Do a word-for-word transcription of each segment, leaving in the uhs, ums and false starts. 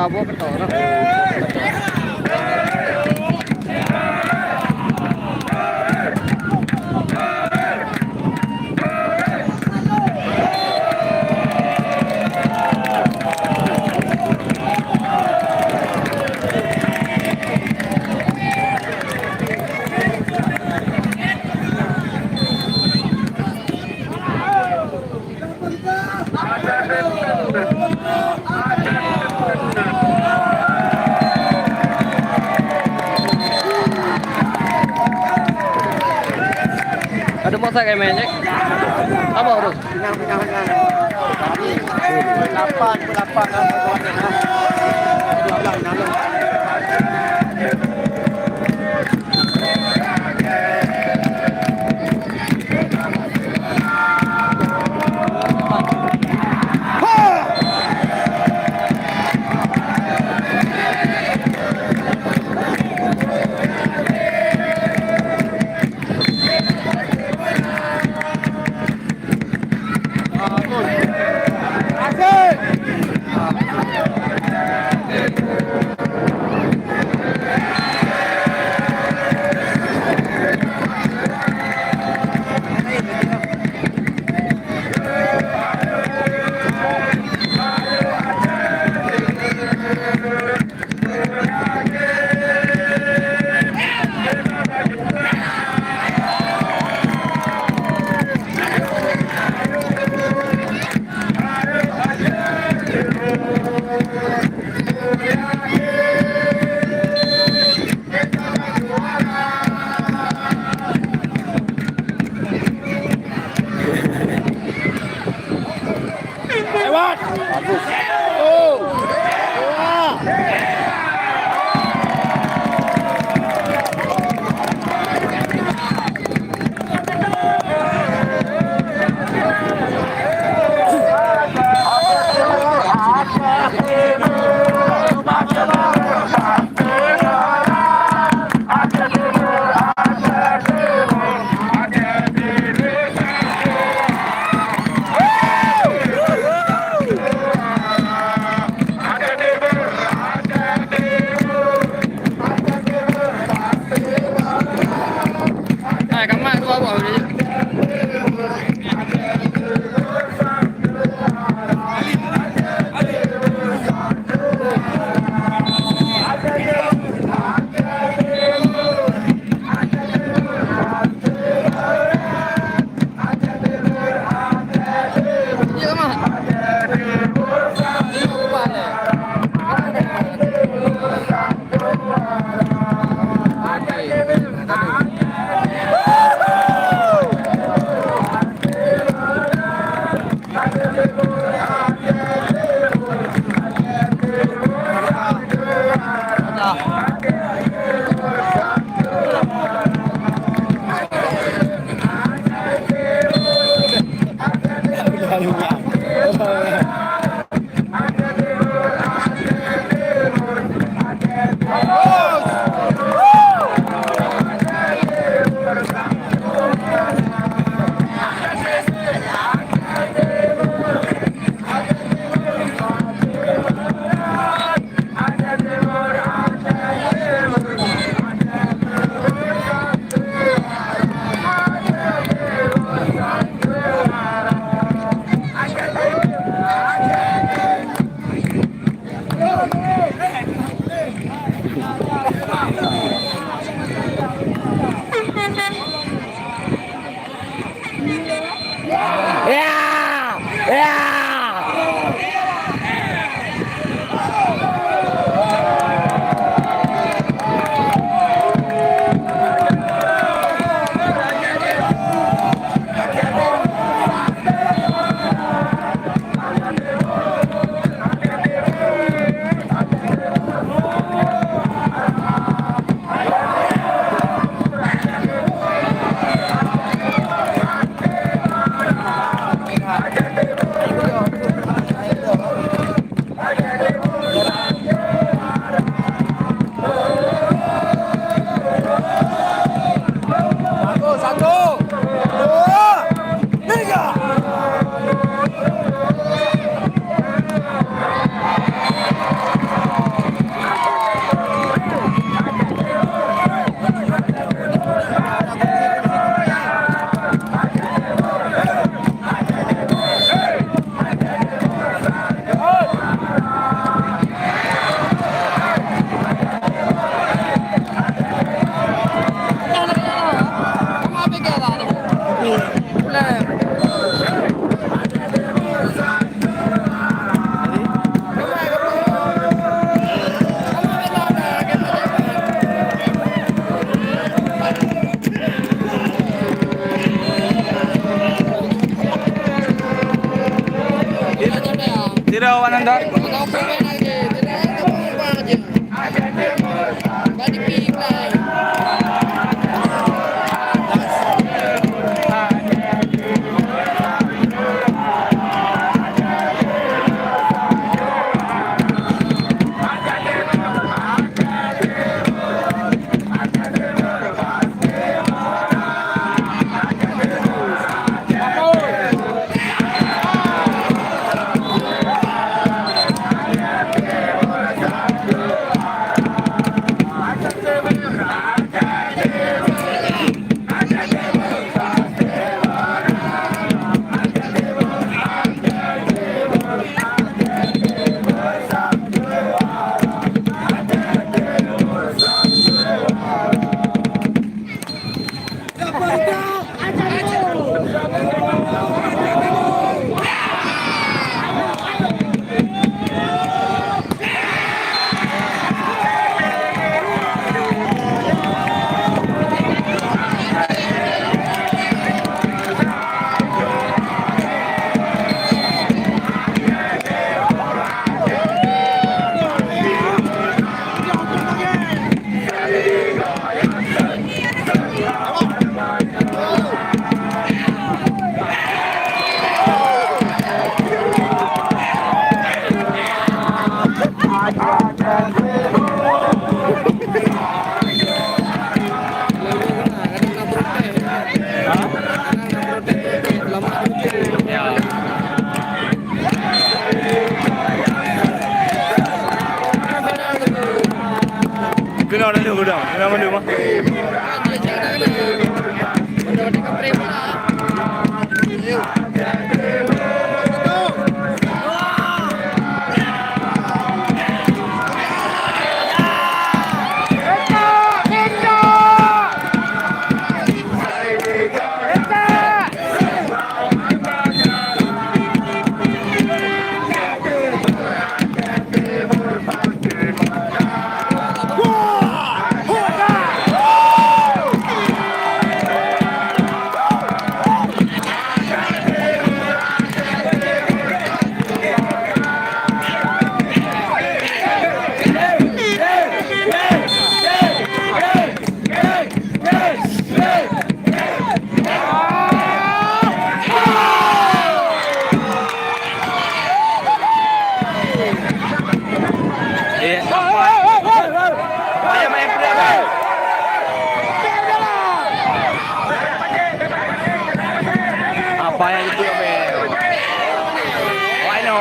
Abo ketok noh. Aduh, masa kayak main, cek. Apa tu? Lapan, lapan, lapan. Lewat. Bagus. Oh. Wah. Lawan anda. Keunoe dah lheueh udang, keunoe mandum ah. Apa yang itu, Bel? Wah, no.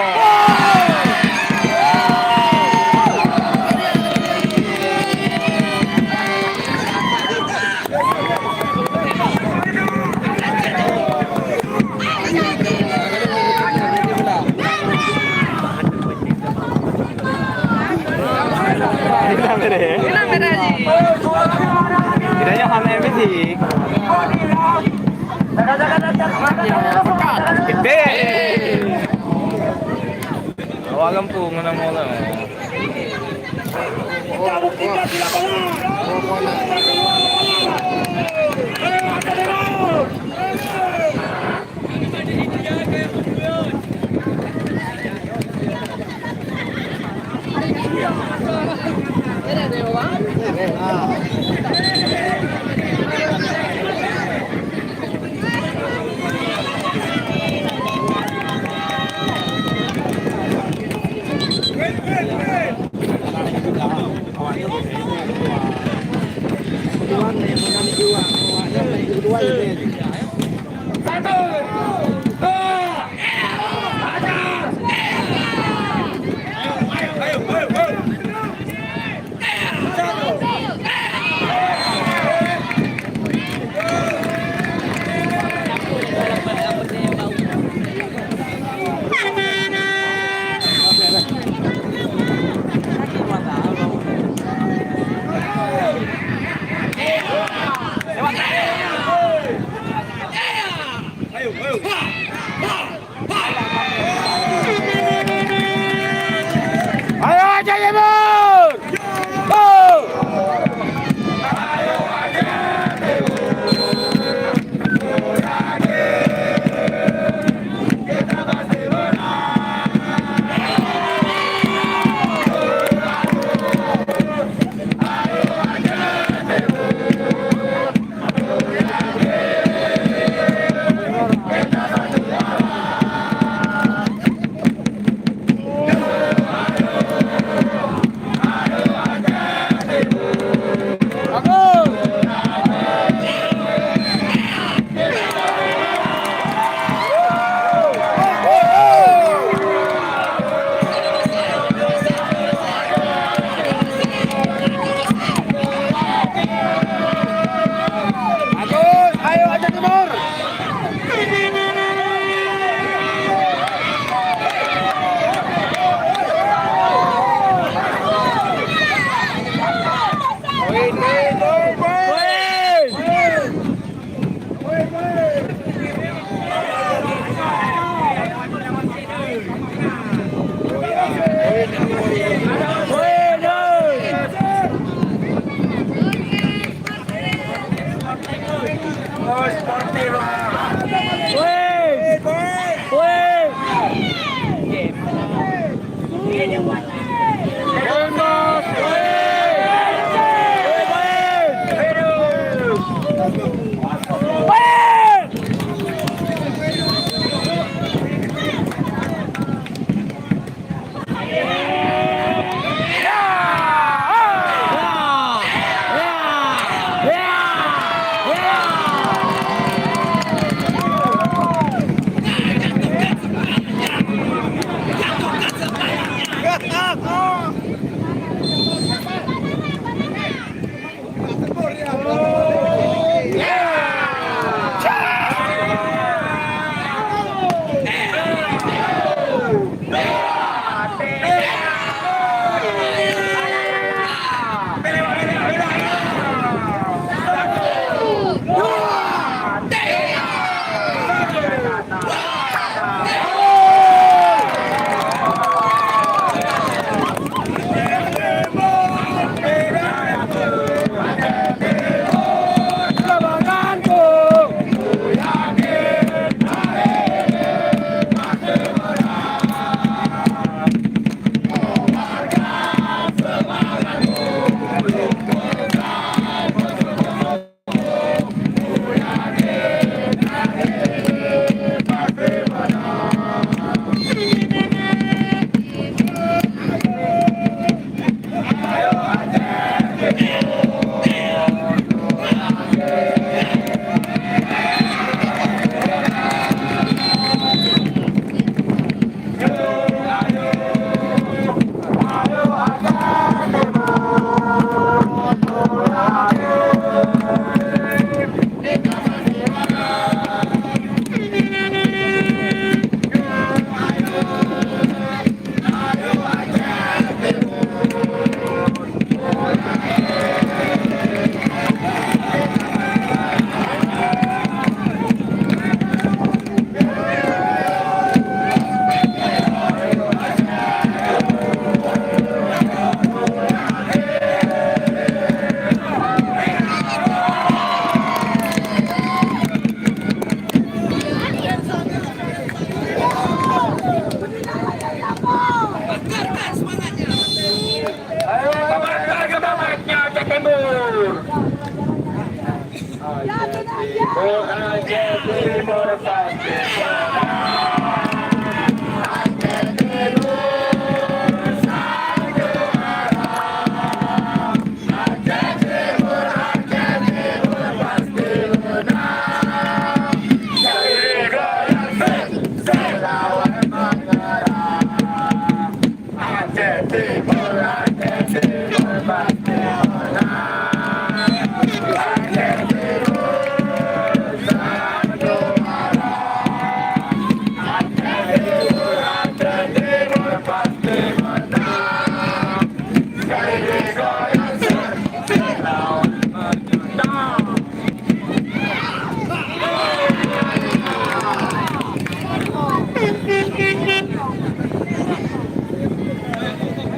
Kita nyoe hana M V C. Gede. Awak gampông ngon nama orang. Ayo, Aceh Timur!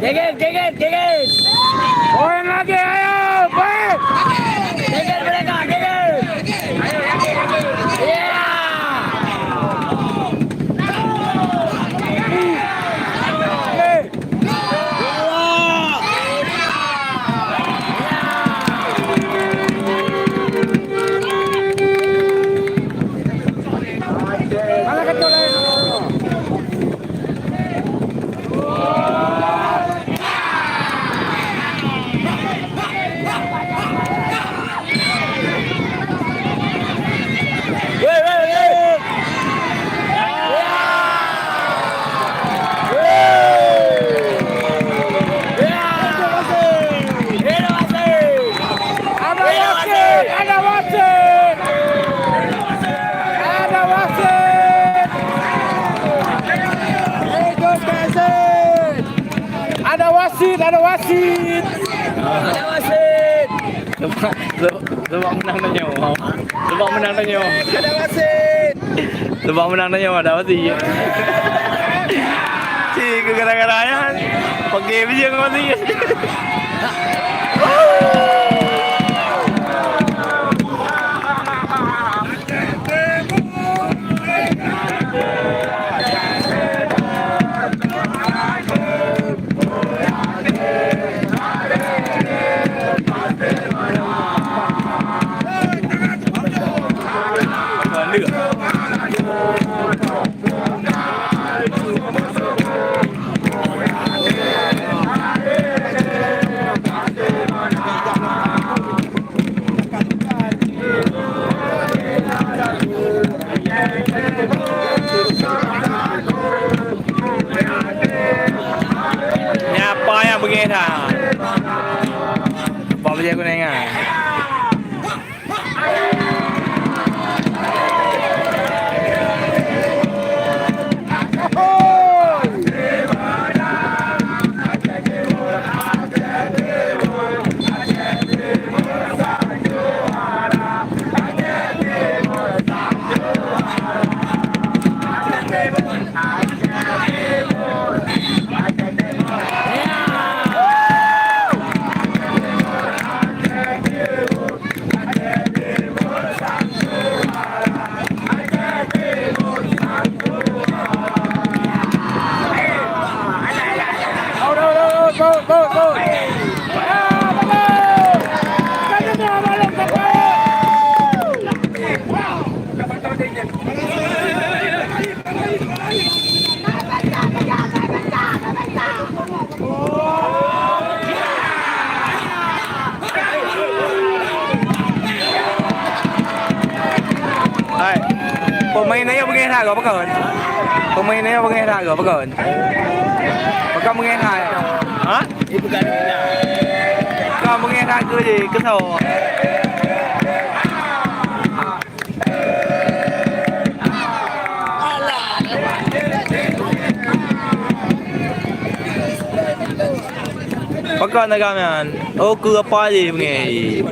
Geget, geget, geget. Poin lagi, ayo, poin. Geget mereka, geget. Iya. Wasit, ada wasit. Ada wasit. Sebab, sebab, sebab menang tanyoe. Sebab menang tanyoe. Ada wasit. Sebab menang tanyoe ada wasit. Cik, gara-gara nyan. Pakai bijang wasit. Nyan apa nyang beungéh that? Apa bajèe kunéng nyan? Hai. Pemain ayo beungéh that goe, pakon? Pemain ayo beungéh that goe, pakon? Pakon beungéh that? Ha? Pakon beungéh that goe jih, keusoe. Pakon agam nyan? Oh, keu apa jih beungéh?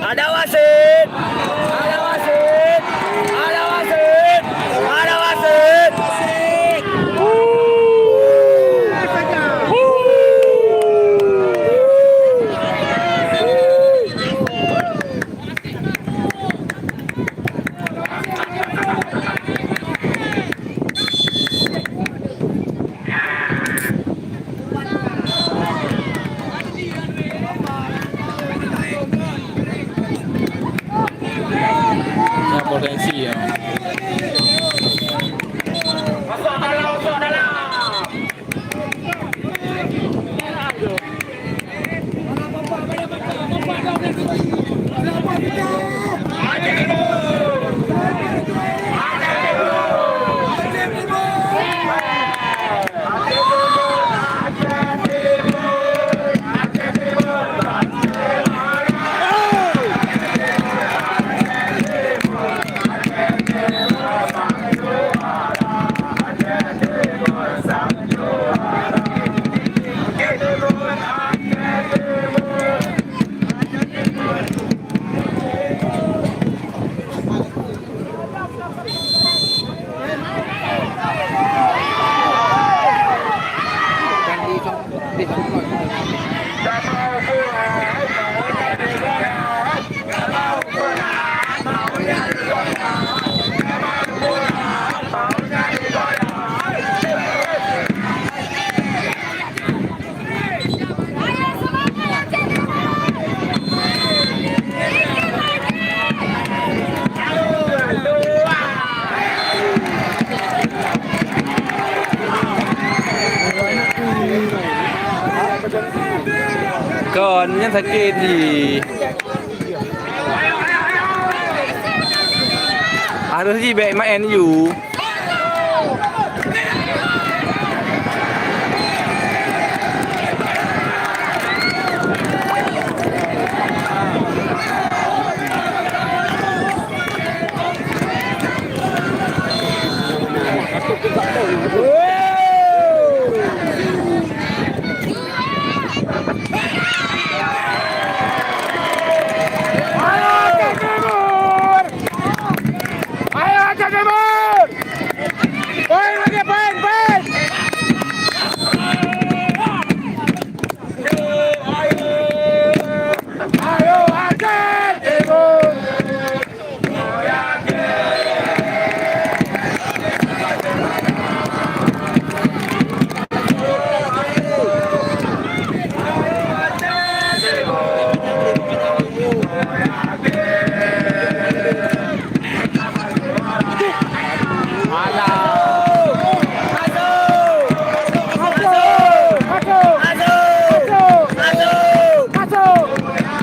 Ada wasit! Ada wasit! Ada wasit! Ada wasit! Potensi ya. Sakét jih. Harus jih bèk maén ju. Ayo, Aceh Timur! Ayo, Aceh Timur! Poin lagi, poin, poin! Ayo, Aceh Timur!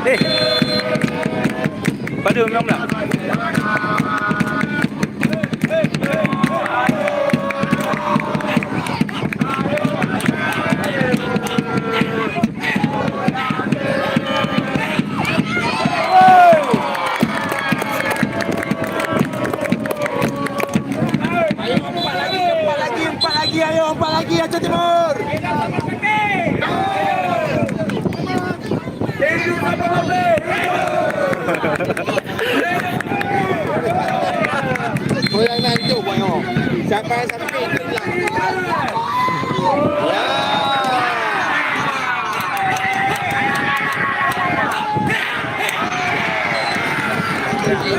Eh. Padum nyang meunan. Ayo, empat lagi, empat lagi, empat lagi, ayo, empat lagi, Aceh Timur. Bola ngantuk, boy, oh. Siapa yang sampai itu lah.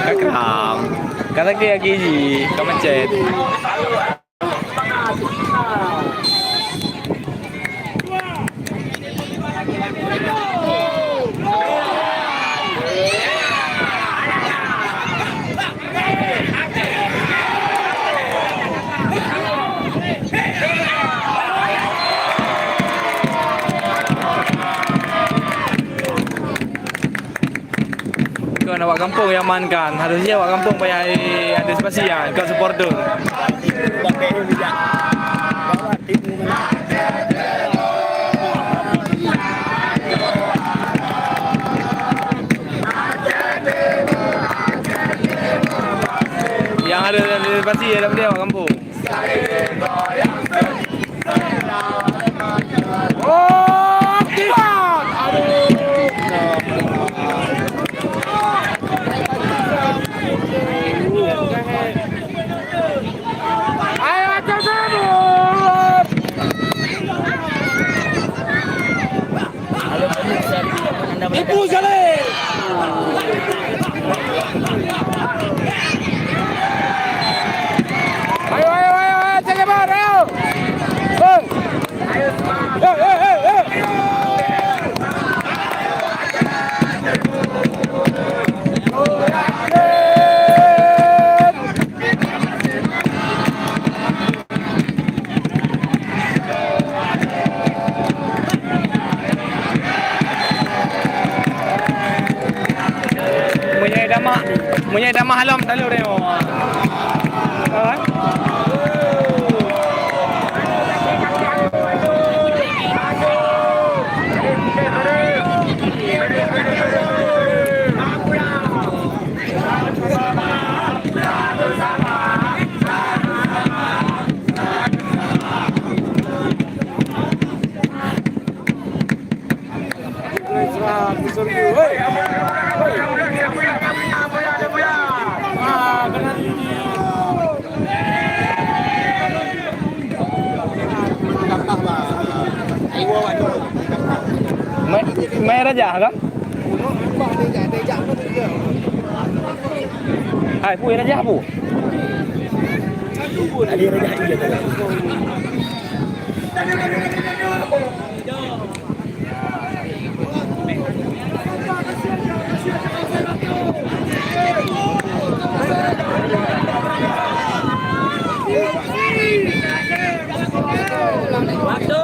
Akram. Kata ke lagi ji, kau macet. Kon awak gampông nyang man kan, harusnya awak gampông payah antisipasi nyan, kon supporter. Nyang harus antisipasi dalam dia awak gampông. Oh, kilat! Aduh. Ayo, Aceh Timur! Ibu Jalil. Ayo, ayo, ayo, ayo, Aceh Timur, ayo. Hei. Hei, hei, hei, hei. Meunyoe damah, meunyoe damah lom taloe nyoe. Ha? Mai, mai raja kan? Hai, pui raja pu. Tadi raja iya. Waktu.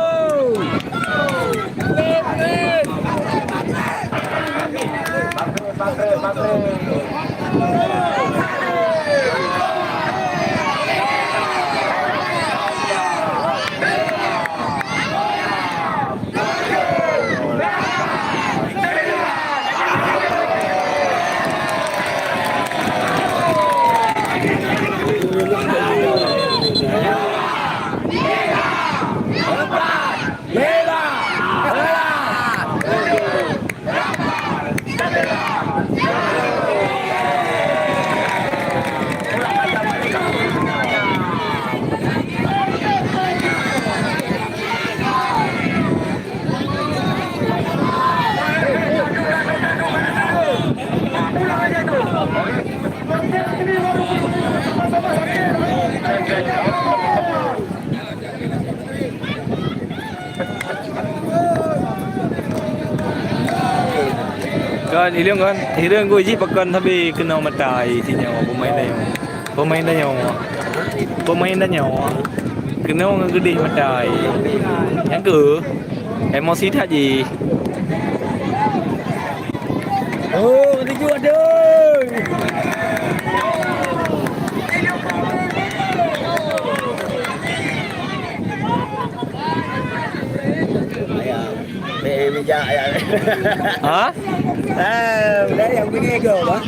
Kan, ilong kan, ilong gui jih pakon sabe keunong mata ai sinyoe pemain tanyoe. Pemain tanyoe. Pemain tanyoe. Keunong geudeh mata ai. Nyang keu emosi that jih. Oh, tujuh ada. Ayam. Bek meja ayam. Ha? Ah, udah yang bunyi go, bah.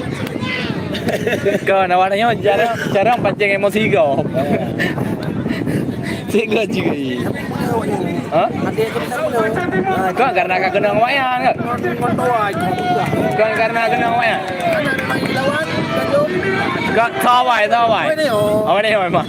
Kau nak warna nyoe cara, cara pancing emosi kau. Cik gaji. Ha? Kau karena ka keunong awaknyan ke? Kau karena keunong awaknyan? Kau tawai, tawai. Apa ni, oh, memang.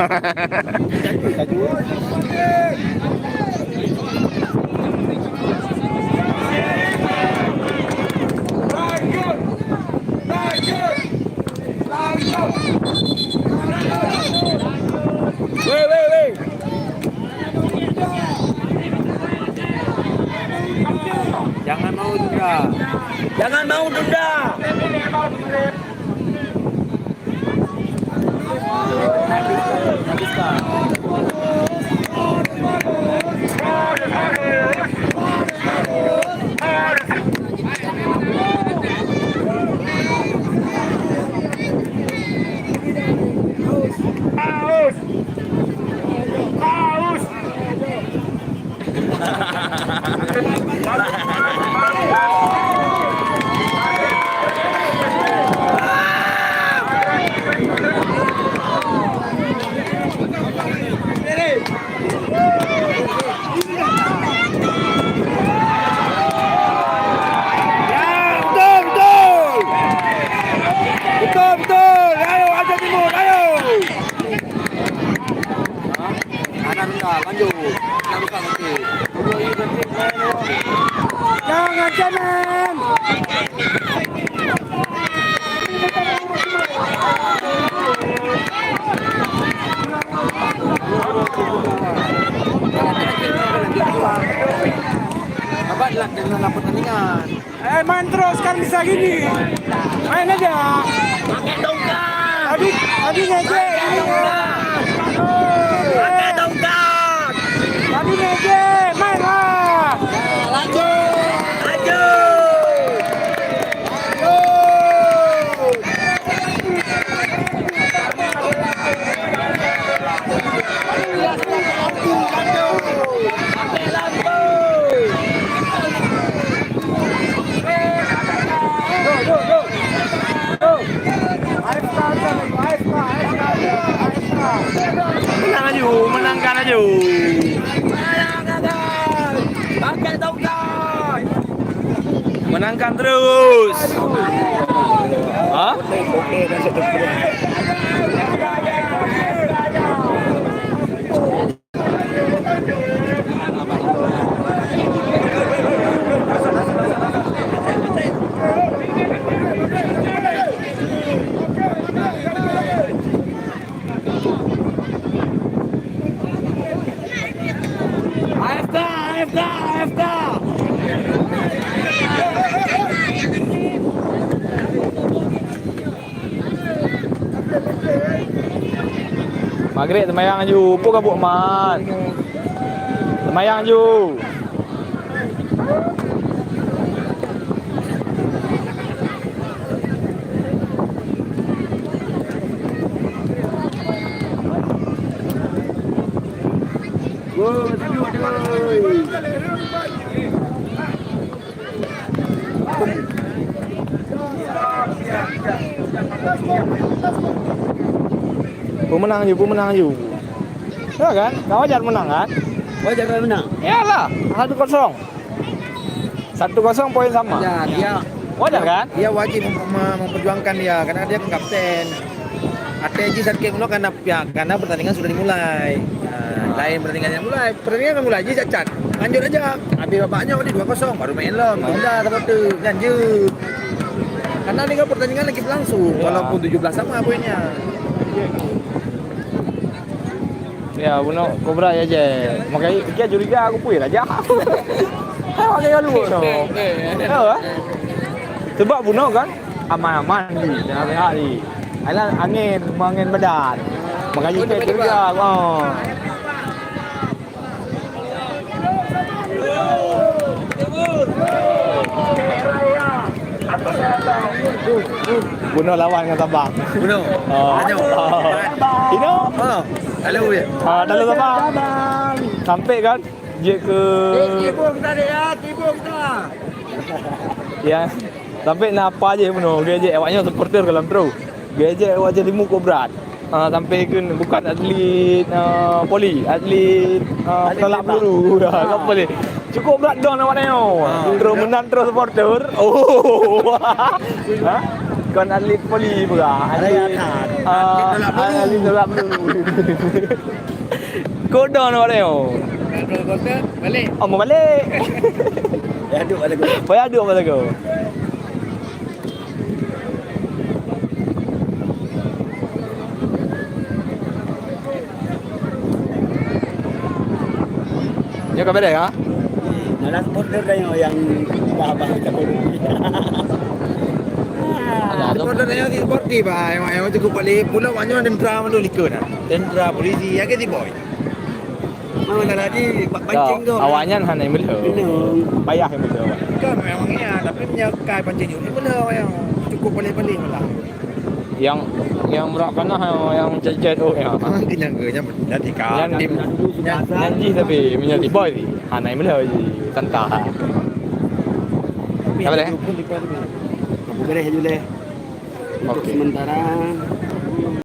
Weh, weh, weh. Jangan mau tunda. Jangan mau tunda. Ya, betul, betul. Betul, betul. Ayo, Aceh Timur, ayo. Anak muda, lanjut. Anak muda, lanjut. Jangan cemen. Abang lah dengan pertandingan. Eh, main terus kan bisa gini. Main aja. Pakai tongkat. Tadi, tadi ngejek. Pakai tongkat. Pakai tongkat. Tadi ngejek, main lah. Lanjut. Lanjut. Menang aju, menangkan aju. Pakai tongkat. Menangkan terus. Ha? A F K, A F K, A F K. Maghrib seumayang aju, peue ka buet mat. Seumayang aju. Pemenang aju, pemenang aju. Ya kan? Ka wajar menang kan? Wajar menang. Iyalah, satu kosong. Satu kosong poin sama. Ya, dia Wajar kan? Dia wajib mem-, mem-, memperjuangkan dia karena dia kan kapten. Até jih sakét meunoe karena pihak, karena pertandingan sudah dimulai. Nah, lain pertandingan yang mulai. Pertandingan kan mulai jih cacat. Lanjut aja. Habis babak nyoe dua kosong baru main lom. Tunda sama tu. Lanjut. Karena ni kan pertandingan lagi berlangsung, ya, walaupun tujuh belas sama poinnya. Ya, bunoe Kobra ya je. Makanya dia curiga aku pun raja. Hai, makanya lu tu. Ya, sebab bunoe kan aman-aman di tengah hari. Alah angin, angin badan. Makanya dia curiga. Oh. Bunoe lawan ngon Sabang. Bunoe. Oh. Tanyoe. Oh. Ino? Oh. Lalu ya. Ah, lalu Sabang. Sampai kan? Jek ke tiba kita dek ya, tiba kita. Ya. Sampai na apa je bunoe. Dia je awaknya supporter dalam terus. Gejek wajah limu kok berat. Ha, sampai ke bukan atlet, ah, voli, atlet, ah, atlet tolak peluru. Ha, tak boleh. Cukup berat don awak nyoe. Ha. Terus menang terus supporter. Oh. Ha? Kon atlet voli pula. Atlet, ah, atlet tolak peluru. Atlet tolak peluru. Kok don awak nyoe. Terus supporter balik. Oh, mau balik. Payah duduk balik. Payah duduk balik. Nyoe ka beres, ha? Malah supporter kan yang bah-bah kita korupsi. Ada, ada. Supporter yang supporter bah, yang, yang cukup balik pulau banyak tentera mandum likot dah. Tentera, polisi, ya ke si boy? Mana lagi pancing tu? Awaknyan hana meulhö. Payah meulhö. Kan memang iya, tapi punya kai pancing juga meulhö yang cukup paling-paling lah. Yang, yang merak panah, yang cecet tu ya. Ah, kenyang ke nyam nanti kan. Yang di, yang, yang jih tapi minyak tiboy sih. Hana meulhö jih tentara. Apa dah? Aku beres dulu deh. Untuk sementara.